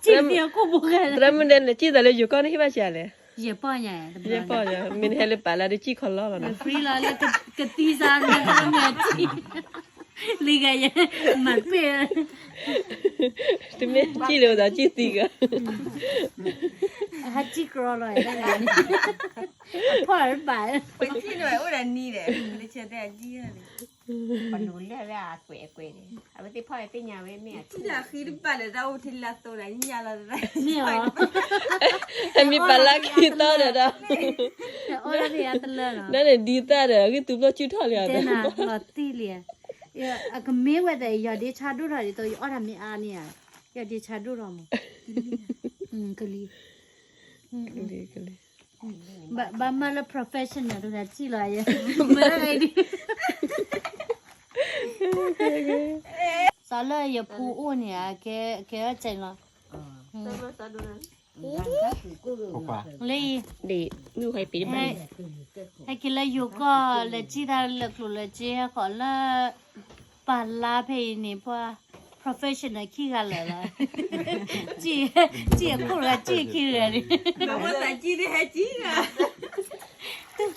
သရၣ်မုၣ်ဒဲန့ၣ် စံၣ်သးလၢယိၤကီၢ်န့ၣ်ဟ့ၣ်ဘၣ်စှၤလဲၣ်. ယဲၢ်ပီၢ်ညါ, ယဲၢ်ပီၢ်ညါ, မ့ၢ်နဟဲလၢပာ်လၢဒ်စံၣ်ခီလီလီၤနီၤ. လံဂၤယဲ မၤပ့ၢ်, တမ့ၢ်စံၣ်လၢဝဲသးစံၣ်သံဂၤ, ဟးစံၣ်ကြီလီၤ, အဖီၣ်ဘၣ်, ပစံၣ်န့ၣ်အိၣ်ဒီးနံၤဒီး လၢဆဲတဲအစံၣ် ပလူၤလဲၢ်ဝဲအကွဲးအကွဲးန့ၣ် အဝဲသ့ၣ်ဖီၣ်ဝဲသ့ၣ်ညါဝဲမ့ၢ်အထံၣ် တၢ်ဃံတဘၣ်လၢတၢ်အိၣ်ထံလၢသိးဒီးညါလီၤ, မ့ၢ်အီၤ, ဟဲမ့ၢ်ပာ်လၢခံသီဒီးဒီး, အီၣ်တၢ်ဖဲအတလၢလီၤ, နန့ၣ်ဒ်သၣ်ဒီး ဂံၢ်သူဖျိဆူၣ်ထီၣ်လံဒီး, လီၤတံၢ်လံ, အကမ့ၢ်ဝဲသး ယီၤဒ့ဆါဒိၣ်ထီၣ်ဒ်သိး ယအီၣ်တၢ်မ့ၢ်အါန့ၣ်ဧါ, ယီၤဒ့ဆါဒိၣ်ထီၣ်မး, ကလံ, ကလံ ဘၣ်မၢလၢ professional တဂၤစံၣ်လီၤယဲ, မၢလၢဒ်, စီၤလၢယဖိအိၣ်န့ၣ် ကဲအီၣ်ကဲလီၤ, လၢအံၤ, ဟဲက့ၤလၢယိၤကီၢ် လဲၤစံၣ်တၢ်လၢကျိၤလၢစ့ဟဲဃီၤလၢ ပာ်လါဖဲအံၤန့ၣ် ပှၤ professional ခံဂၤလၢာ်လီၤ, စံၣ်အခိၣ်တဂၤ စံၣ်ခံဂၤန့ၣ်, ဘၣ်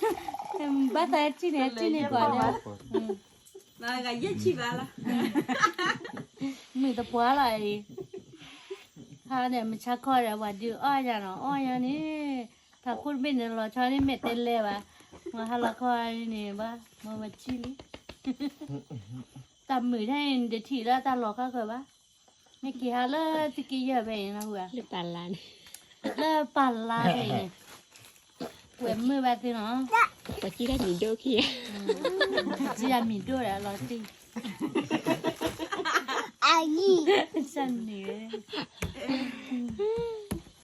သးစံၣ်န့ၣ် ဟဲစံၣ်န့ၣ်ပှၤလၢ, မုာ်သပှၢ်လီၤ, ဟါန့ၣ် မုၢ်ဆါခီဒီး ပှၤဒုးအီၣ်ယၤနီၤ အီၣ်ယၤန့ၣ်, ဖးခိၣ်တဘ့ၣ်န့ၣ် လီၤဆီန့ၣ် မဲာ်တဲလဲၤဘၣ်, မ့ၢ်ဟါလီၤခီန့ၣ်ဘၣ် မ့ၢ်ဝဲစံၣ်လံ, တၢ်မုာ်ထဲအံၤ နတထံၣ်လၢတၢ်လီၤခါဃၢၤဘၣ်, မ့ၢ်က့ၤဟါလၢသုကယၢၢ်ဖဲအံၤနီၤ, လၢပာ်လါန့ၣ်, လၢပာ်လါဖဲအံၤန့ၣ်, ဝဲမုာ်ဘၣ်သုနီၤ, ပှၤစံၣ်တၢ်မံၤဒိၣ်ခံ, စံၣ်တၢ်မံၤဒိၣ်ဒီးလီၤတံၢ်, အံၤ, စၢ်န့ၣ်